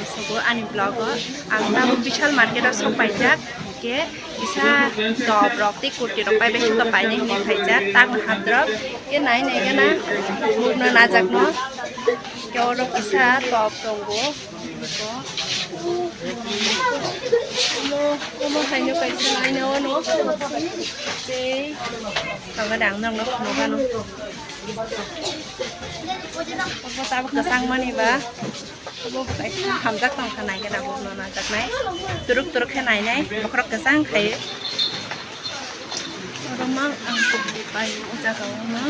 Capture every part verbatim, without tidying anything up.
Sobo ani vlog o ang tabuk Vishal market o sok paijak, hingke kisa top rok tei kurti rok pai bai soka painai hinui phaijak, tak no hap rok ke nai nai gana muk no najak no, ke oro kisa top tongo, omo, omo hai no kaisa nai no no tei tongo dang nang no phunukgano. Obo tabuk kwchang mani ba. Obo kaisa hamjak tong kha, nai gana bo no najaknai. Turuk turuk khe nainai, bokhorok kwchang khai. Oro mang ang pai o jaga o no.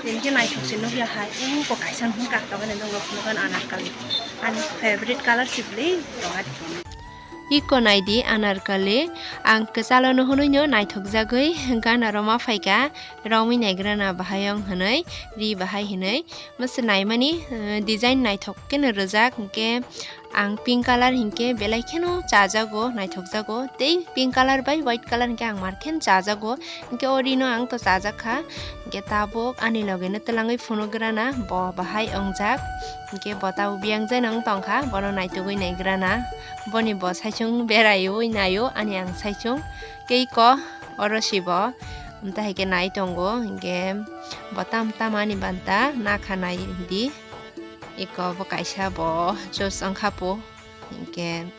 Tini khe naithok se nukya hai. Obo kaisa hwn kak tong ani nokno phunukgano anarkali. Ani favorite color sibli tong ani. Iko naidi anarkali, ang kwchalo no hwnwi no naithokjagwi gana roma phaikha, romwi naigrana bahai wng hwnwi, ri bahai hwnwi, masa naimani, eh, design naithok khe no rwjak, hinkhe ang pink color hinkhe belai kheno chajago, naithokjago, tei pink color bai white color hinkhe ang mar kheno chajago, hinkhe o rino ang to chajak kha, hinkhe tabuk ani loge no twlangwi phunugrana bo bahai wngjak, hinkhe bo tabuk biyang jai no wng tong kha, bono naitugwi naigrana. Boni bo saichung beraiwi naio, ani ang saichung tei ko oro sibo, amta hai khe nai tongo, hinkhe bo tam tam ani banta nakha nai di, iko bo kaisa bo choice wngkha po, hinkhe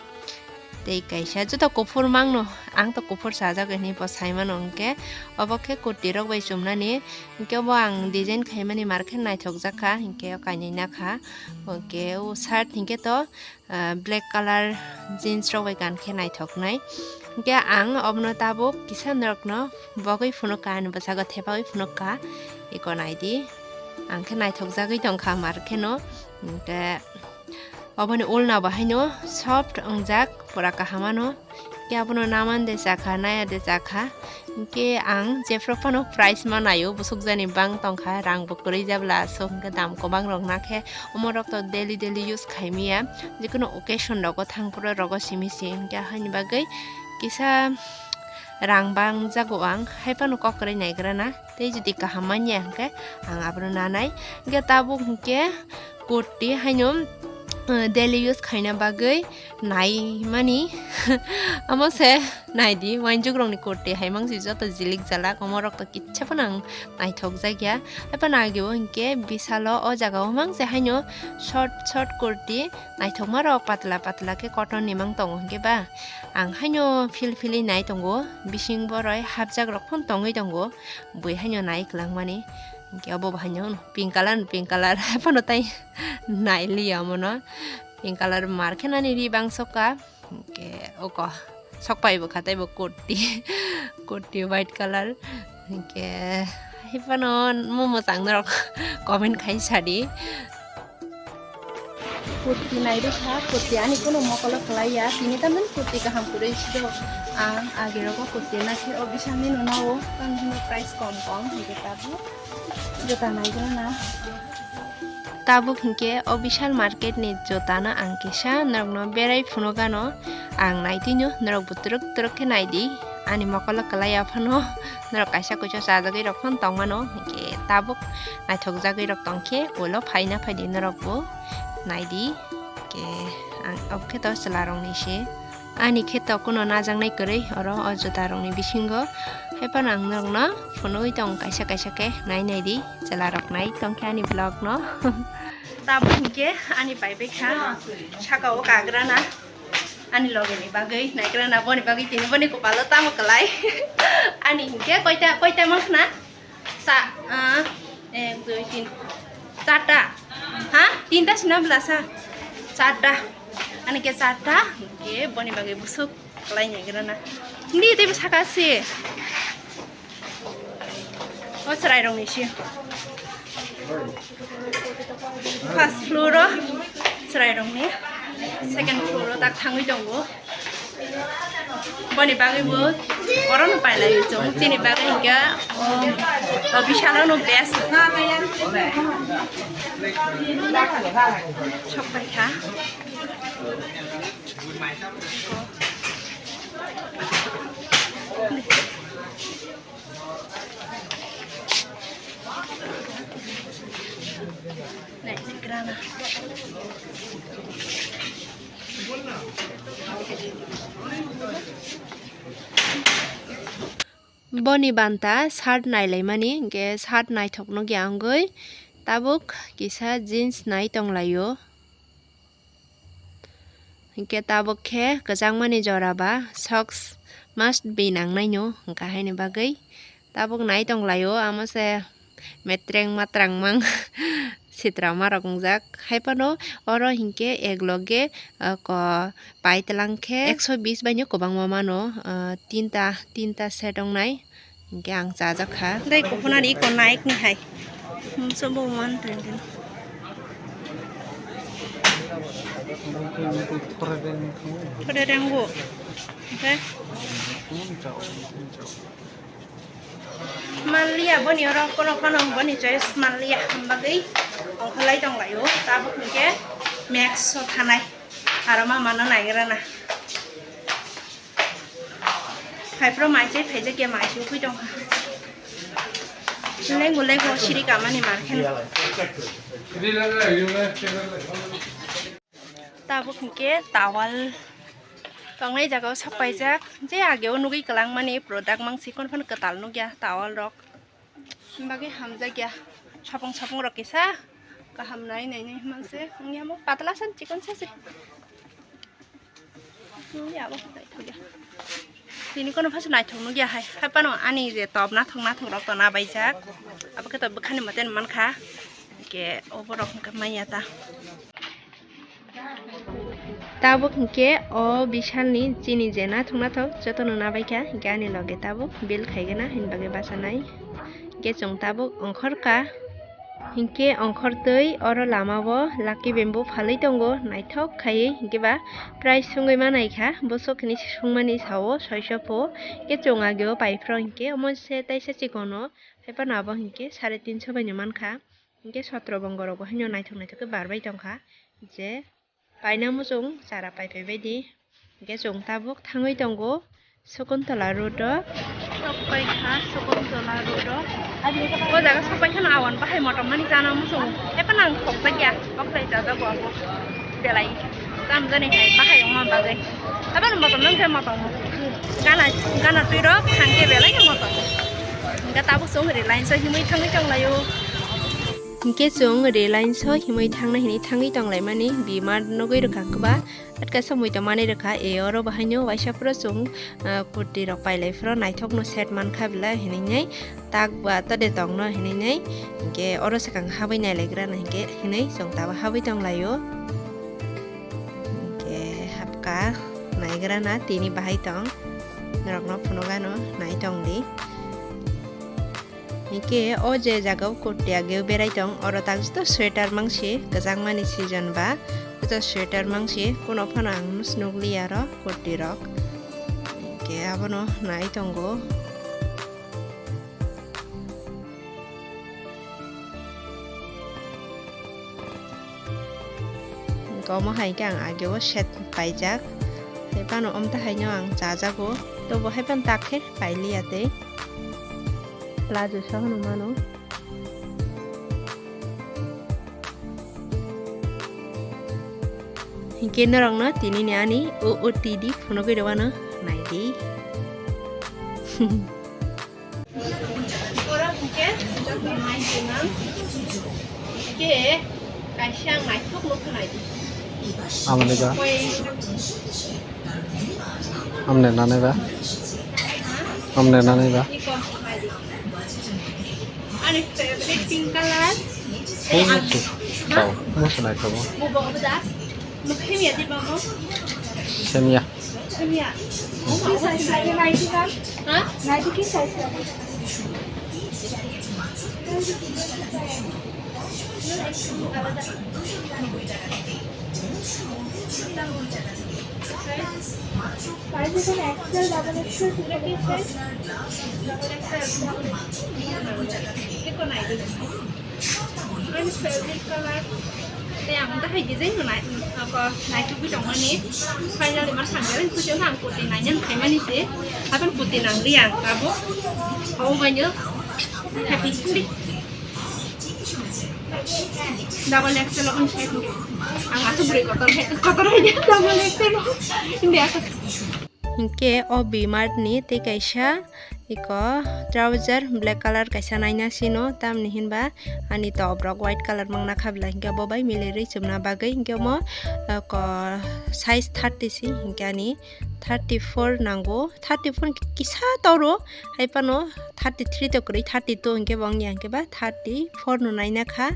tei kaisa joto kuphur mangno, ang to kuphur sajak hinwi bo saimano, hinkhe obo khe kurti rok bai chumnani, hinkhe bo ang design khaimani mar khe naithokjak kha, hinkhe o kainwi nakha, hinkhe o shirt hinkhe to ah, black color jeans rok bai gan khe naithoknai. Hinkhe ang obono tabuk kisa norokno bogwi phunukha, ani bwskango thepaui phunukha, iko naidi. Ang khe naithokjagwi tongkha mar kheno. Hinkhe oboni ulna bo haino soft wngjak, pura kaham ano. Hinkhe abono naman de chakha, naya de chakha. Hinkhe ang jephru phano price ma naio, bwswk jani bang tongkha, rang bo kwrwi jabla aswk, hinkhe dam kwbang rok nakhe. Omo rok to daily daily use khaimaya, jikunu occasion rogo thang phuru rogo simi se, hinkhe haini bagwi kisa rang bang jago ang, hai phano kok kwrwi naigrana, tei jodi kaham manya hinkhe ang abono nanai. Hinkhe tabuk hinkhe kurti haino, eh, daily use khaina bagwi naimani. Omo se naidi, wainjwk rokni kurti hai mangsi joto jilik jalak, omo rok to kitsa phano ang naithok jakya. Hai phano agi o hinkhe bisalo o jaga o mangse haino short short kurti naithokma rok patla patla khe cotton ni mang tongo hinkhe ba. Ang haino phil philwi nai tongo, bising boroi hapjak rok phano tongwi tongo, bui haino nai kwlangmani. Hinkhe obo bo haino pink color, pink color hai phano tai nai liya omono. Pink color mar khe nani ri bang soka. Hinkhe oko sok pai bo kha tei bo kurti, kurti white color. Hinkhe hai phano mo mwchang norok comment khai sadi. Kurti nai rwkha, kurti ani kuno mokolo kwlaiya, tini tamni kurti kaham kwrwi sido. Ang agi rogo kurti nakhe o bisani no nao, tamni hino price kom kom, hinkhe tabuk jota nai rwna. Tabuk hinkhe o Vishal market ni jota no ang kisa norokno berai phunukgano, ang naitwino norokbo twrwk twrwk khe naidi, ani mokolo kwlaiya phano norok kaisa kuiso chajagwi rok phano tongmano, hinkhe tabuk naithokjagwi rok tongkhe ulo phaina phaidi norokbo naidi, hinkhe ang obokhe to chwla rokni se. Ani khe to kuno najaknai kwrwi oro o juta rokni bisingo. Hai phano ang norokno phunugwi tongo kaisa kaisa khe nai nai di, chwla rok nai tongkhe ani vlog no. Tabuk hinkhe ani bai bai kha saka o kagrana ani loge ni bagwi naigrana boni bagwi tini boni kopalo tamo kwlai. Ani hinkhe koita koita mankha na? Sa, ah, ek, dui, tin, charta. Ha? Tinta sina bela sa? Charta. Ani ke charta, ke boni bagwi busuk kwlai ni gira na. Hindi tei bwsaka se. O chwrai rok ni se. First floor o chwrai rok ni, second floor o tak thangwi tongo. Boni bagwi bo oro no pailai chwng chini bagwi hinkhe o, o bisalo no best. Sok pai kha. Boni banta shirt nailaimani, hinkhe shirt naithok nukya wngwi tabuk kisa jeans nai tonglaio. Hinkhe tabuk khe kwchangmani jora ba socks must be nangnaino, hinkha haini bagwi tabuk nai tonglaio, amo se metreng matrang mang sitra marok wngjak. Haiphano oro hinkhe ek loge, ah, ko paitlang khe ekso bis baino kwbangma mano, ah, tinta, tinta set wngnai. Hinkhe ang chajak kha. Tei kuphunani iko Nike ni hai. Mungsa bo one twenty. Thore rengbo. Oke. Manliya boni oro kono phano boni choice manliya, bagwi ongkholai tonglaio. Tabuk hinkhe Max o thanai. Aro mama no naigra na. Phaipro mai se phaijak ya mai se ugui tongkha. Lengo lengo siri kamani mar khe. Tabuk hinkhe towel tongnai jaga o sok paijak. Je age o nugui kwlangmani product mang sikon phano kwtal nukya towel rok. Bagwi hamjakya. Sapung sapung rok kisa kaham nai nai nai manse. Wngya mo patla san chikon sa se. Wngya bo naithokya. Tini kono phasu naithok nukya hai. Hai pano ani je top nathok nathok rok to nabaijak. Abo khe to bwkhani moten mankha. Ke obo rok hwnkhe manya ta. Tabuk hinkhe o Bishalni chini je nathok nathok jotono nabaikha, hinkhe ani loge tabuk bill khaigena hini bagwi bachanai. Hinkhe chwng tabuk ongkhorkha, hinkhe ongkhortwi oro lamao Lucky Bamboo phalwi tongo, naithok khaiwi hinkhe ba price swngwi manaikha, bwswk hinwi swngmani sao soiso pho, hinkhe chwng ageo paiphro hinkhe omo se taisa chikono, haiphano abo hinkhe sare tinso baino mankha. Hinkhe sotro bongorok bo haino naithok naithok khe barbai tongkha je paina muchung chara paiphai baidi. Hinkhe chwng tabuk thangwi tongo Sakuntola road o. Sokpai kha Sakuntola road o. O jaga sokpai kheno awan bahai motom mani chana muchung. Ephano ang khokjakya, okhai chajago abo belai. Tamjani hai bahai wngma bagwi. Aboni motom nang khe motom. Gana, gana twi rok thang khe belai khe motom. Hinkhe tabuk chwng Reliance o himwi thangwi tonglaio. Hinkhe chwng Reliance o himwi thangnai hinwi thangwi tonglaimani, B-Mart nugwi rwkha kwba. Atka samwi tong manwi rwkha, e oro bahaino waisa phuru chwng, ah, kurti rok pailai phuru naithokno set mankha belai hinwi nai. Tak ba to de tongno hinwi nai, hinkhe oro swkang habwi nailaigrana hinkhe hinwi chwng tabuk habwi tonglaio. Hinkhe hapkha naigrana tini bahai tong, norokno phunukgano nai tongdi. Hinkhe o je jagao kurti ageo berai tong, oro tak joto sweater mangsi, kwchangmani season ba, joto sweater mangsi, kuno phano ang nukliya oro kurti rok. Hinkhe abono nai tongo. Hinkhe omo hai khe ang ageo set paijak. Hai phano omtha haino ang chajago. Tobo hai phano tak khe pailiya tei. Plazo sa hwnwi mano. Hinkhe norokno tinini ani O O T D phunugwi rwano naidi. Oro hwnkhe joto mai gwnang. Hwnkhe kaisa ang naithok nukha naidi. Amoni ba? Koi- Amne nanai ba? Ha? Amne nanai ba? Iko naidi. Ani favorite pink color. Tei ang- Tau, musu naithogo. Bubo obo da? Mukhim ya di babo? Semya. Ki size lage naidi ba? Ha? Naidi ki size lage? Size ekhon X L, double X L, triple X L. Double X L. Eko naidi. Ani favorite color. Tei ang tahai design no nai, ako naithokgwi tongmani. Finally, ma sanjari kuchuk ang kurti nainani phaimani se. Hapan kurti nangli ang abo. Hao baino. Happy sindi. Double X L o ang aswk bwrwi kotor hai, kotor hai double X L o. Hindi aswk. Hinkhe o V-Mart ni tei kaisa iko trouser black colour kaisa naina sino, tamni hinba ani top rok white colour mangna kha bwla, hinkhe bo bai milirwi chumna bagwi. Hinkhe omo, eh, ko size thirty si, hinkhe ani thirty four nango, thirty four kisa toro, hai phano thirty three to kwrwi, thirty two hinkhe bo wngya, hinkhe ba thirty four no naina kha.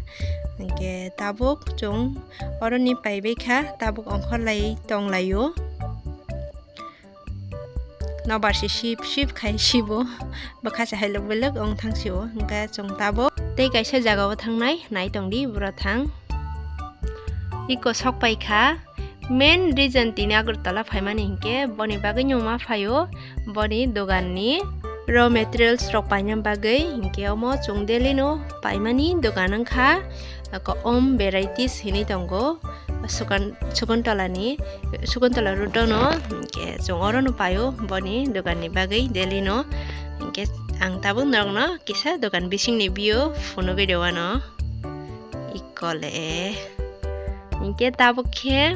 Hinkhe tabuk chwng oroni paibai kha, tabuk ongkhorlai tonglaio. Nobar se sip sip khai sibo, bwkha se hailok belok ong thang sio, hinkhe chwng tabuk tei kaisa jaga o thangnai, nai tongdi bwrw thang. Iko sok pai kha. Main reason tini Agartala phaimani hinkhe boni bagwi no ma phaio, boni dogan ni raw materials rok paina bagwi. Hinkhe omo chwng daily no paimani dogan wngkha, ako Om Varieties hinwi tongo, Sukan-, Sukuntala ni, Sukuntala road o no, hinkhe chwng oro no paio boni dogan ni bagwi daily no. Hinkhe ang tabuk norok no kisa dogan bising ni view phunugwi rw ano. Ikole. Hinkhe tabuk khe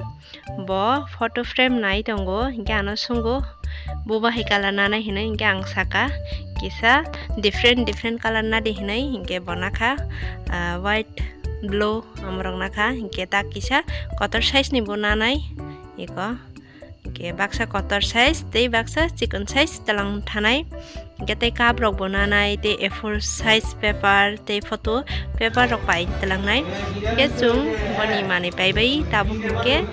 bo photo frame nai tongo, hinkhe ano swngo, bo bahai colour nanai hinwi, hinkhe ang saka kisa different different colour nadi hinwi, hinkhe bo nakha, ah, white, blue amorok nakha, hinkhe ta kisa kotor size ni bo nanai iko. Hinkhe baksa kotor size tei baksa chikon size twlang thanai. Hinkhe tei cup rok bo nanai, tei A four size paper, tei photo paper rok pai twlangnai. Hinkhe chwng boni manwi paibai tabuk hinkhe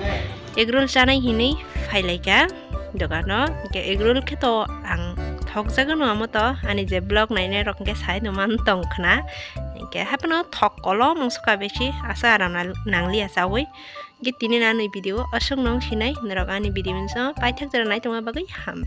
egg roll chanai hinwi phailaikha dogano. Hinkhe egg roll khe to ang thokjagano amo to, ani je vlog nainai rok hinkhe sai no man tong khna. Hinkhe haphano thok kolom wngsuka besi, asa aram nang-, nangliya chaui. Hinkhe tini ani video aswk nung sinai, norok ani video ni song paithak jora naitongma bagwi hambai.